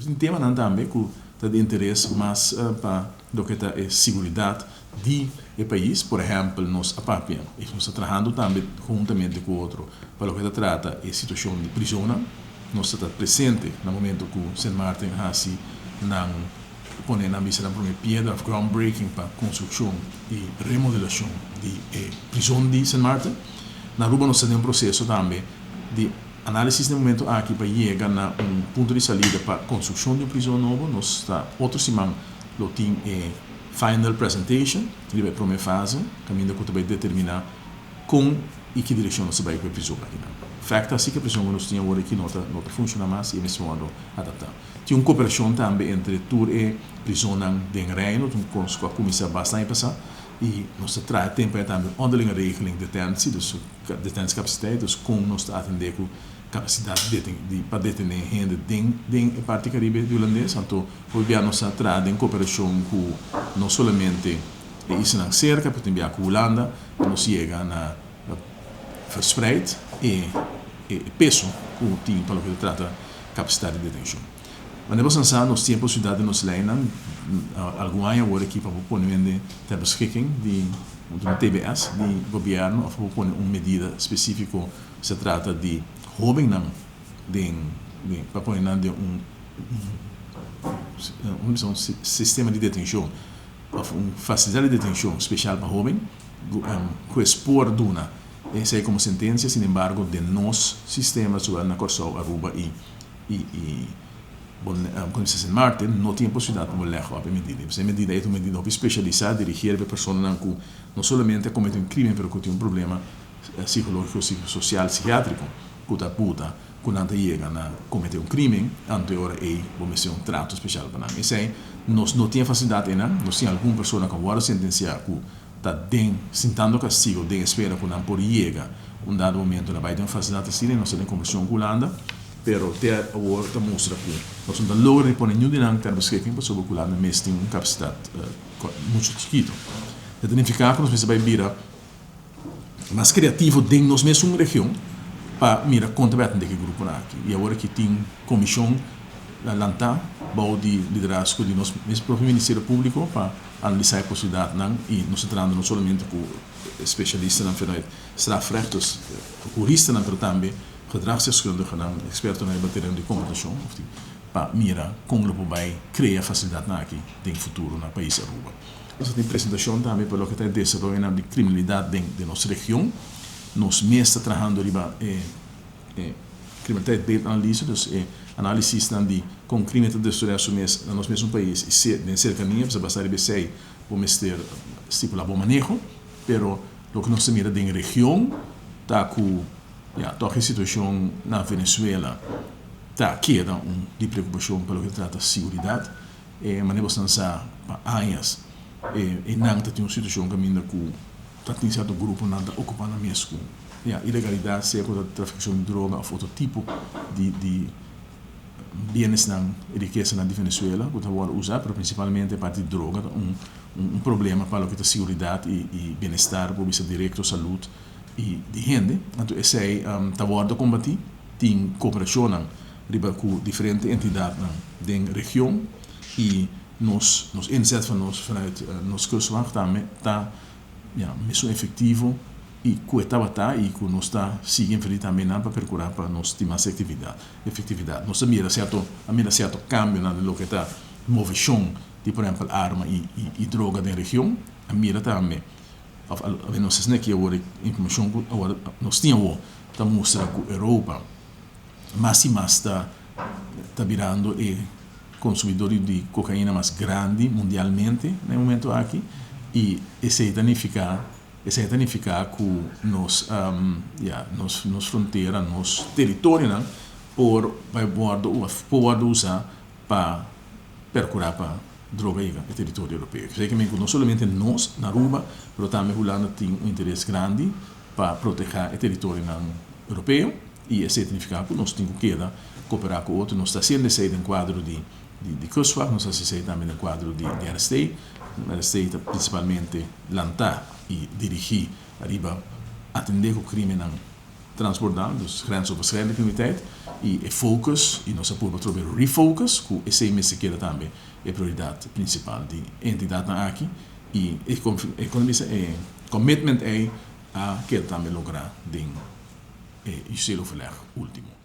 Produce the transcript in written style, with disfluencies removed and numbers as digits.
Tin temanan tambe ku ta di interes mas pa loke ta e siguridat di e pais. Por ehèmpel, nos a papia i nos ta trahando tambe huntamente ku otro pa loke ta trata e situashon di prizonnan. Nos ta ta presente na momento ku Sint Maarten hasi nan pone nan bisa nan prome piedra òf groundbreaking pa konstrukshon i remodelashon di e prizon di Sint Maarten. Na Aruba nos ta den un proseso tambe di análisis na e momento aki pa yega na un punto di salida pa konstrukshon di un prizon nobo. Nos ta otro siman lo tin e final presentation riba e prome fase kaminda ku ta bai determiná kon i ki direkshon nos ta bai ku e prizon akinan. Fèkt ta si ku e prizon ku nos tin awor aki no ta no ta funshoná mas i e mester wòrdu adaptá. Tin un koperashon tambe entre tur e prizonnan den Reino, tin un kos ku a kuminsá basta aña pasá i nos ta traha e tempu ei tambe onderlinge regeling detentie, dus detentiecapaciteit, dus kon nos ta atendé ku kapasidat di pa detené hende den den e parti Karibe di Hulandes. Anto hopi bia nos a traha den koperashon ku no solamente e islanan serka, pero tin bia ku Hulanda pa nos yega na verspreid e e peso ku tin pa loke ta trata kapasidat di detenshon. Manera bo sa nos tin e posibilidat den nos leinan algun aña awor aki pa bo pone hende ter beschikking di un TBS di gobièrnu òf pa bo pone un medida spesífiko si ta trata di hóbennan den pa pone nan den un un sistema di detenshon òf un fasilidat di detenshon spesial pa hóben hues por duna esei komo sentensia. Sinembargo den nos sistema zowel na Kòrsou, Aruba i i Bon Sint Maarten no tin e posibilidat pa bo lèg òp e medida. E medida ei ta un medida hopi spesialisá, dirigí riba e personanan ku no solamente a kometé un krimen pero ku tin un problema sikológiko, sosial, sikiátriko ku ta buta ku nan ta yega na kometé un krimen, anto e ora ei bo mester un trato spesial pa nan. Esei nos no tin e fasilidat einan. Nos tin algun persona ku a wòrdu sentensiá ku ta den sintando kastigo den espera ku nan por yega un dado momento na bai den un fasilidat asina i nos ta den kombershon ku Hulanda. Pero te awor ta mustra ku nos no ta logra di pone niun di nan ter beskikking pasobra ku Hulanda mes tin un kapasidat muchu chikitu. E ta nifiká ku nos mester bai bira mas kreativo den nos mesun region pa mira kon ta bai atendé ku e gruponan aki. I awor aki tin komishon lantá bou di liderazgo di nos mes propio Ministerio Públiko pa analisá e posibilidatnan i nos ta trahando no solamente ku spesialistanan vanuit strafrecht, dus huristanan, pero tambe Gedragsdeskundigenan, ekspertonan riba tereno di komportashon of di pa mira kon lo por bai krea fasilidatnan aki den futuro na pais Aruba. Nos a tin presentashon tambe pa loke ta e desaroyonan di kriminalidat den den nos region. Nos mes ta trahando riba e e kriminalitet beeldanalyse, dus e analisisnan di kon krimen ta desaroya su mes na nos mesun pais i den serkania, pasobra basa riba esei bo mester stipula bo maneho. Pero loke nos ta mira den region ta ku ya tòg e situashon na Venezuela ta keda un di preokupashon pa loke ta trata siguridat. E manera bo esnan sa pa añas e nan ta tin un situashon kaminda ku ta tin sierto gruponan ta okupá nan mes ku ya ilegalidat sea ku ta trafikashon di droga òf otro tipo di di bienesnan i rikesanan di Venezuela ku ta wòrdu usá pero prinsipalmente e parti di droga ta un un problema pa loke ta siguridat i bienestar por bisa direkto salud i di hende. Anto esei ta wòrdu kombatí. Tin kooperashonnan riba ku diferente entidatnan den region i nos nos inzet van nos vanuit nos kustwacht tambe ta ya mesun efektivo i ku e tabata i ku nos ta sigui invertí tambe nan pa perkurá pa nos tin mas ektividat efektividat. Nos ta mira sierto a mira sierto kambionan den loke ta moveshon di por ehempel arma i i droga den region. A mira tambe Of a nos esne ki awor e informashon ku awor nos tin awor ta mustra ku Europa mas i mas ta ta birando e konsumidor di kokaina mas grandi mundialmente na e momento aki i esei ta nifiká esei ta nifiká ku nos ya nos nos frontera nos teritorionan por bai wòrdu of por wòrdu usá pa perkurá pa droga yega e teritorio europeo. Zekermente ku no solamente nos na Aruba, pero tambe Hulanda tin un interes grandi pa protehá e teritorionan europeo i esei ta nifiká ku nos tin ku keda koperá ku otro. Nos ta hasiendo esei den kuadro di di Kustwacht, nos ta hasi esei tambe den kuadro di di RST. RST ta prinsipalmente lantá i dirigí ariba atendé ku krimennan. transbordá, dus grensoverschrijdende criminaliteit, i e focus, i nos a purba trobe refocus, ku esei mester keda tambe e prioridat prinsipal di e entidatnan aki, i e e commitment ei a keda tambe lográ den e justitieel overleg último.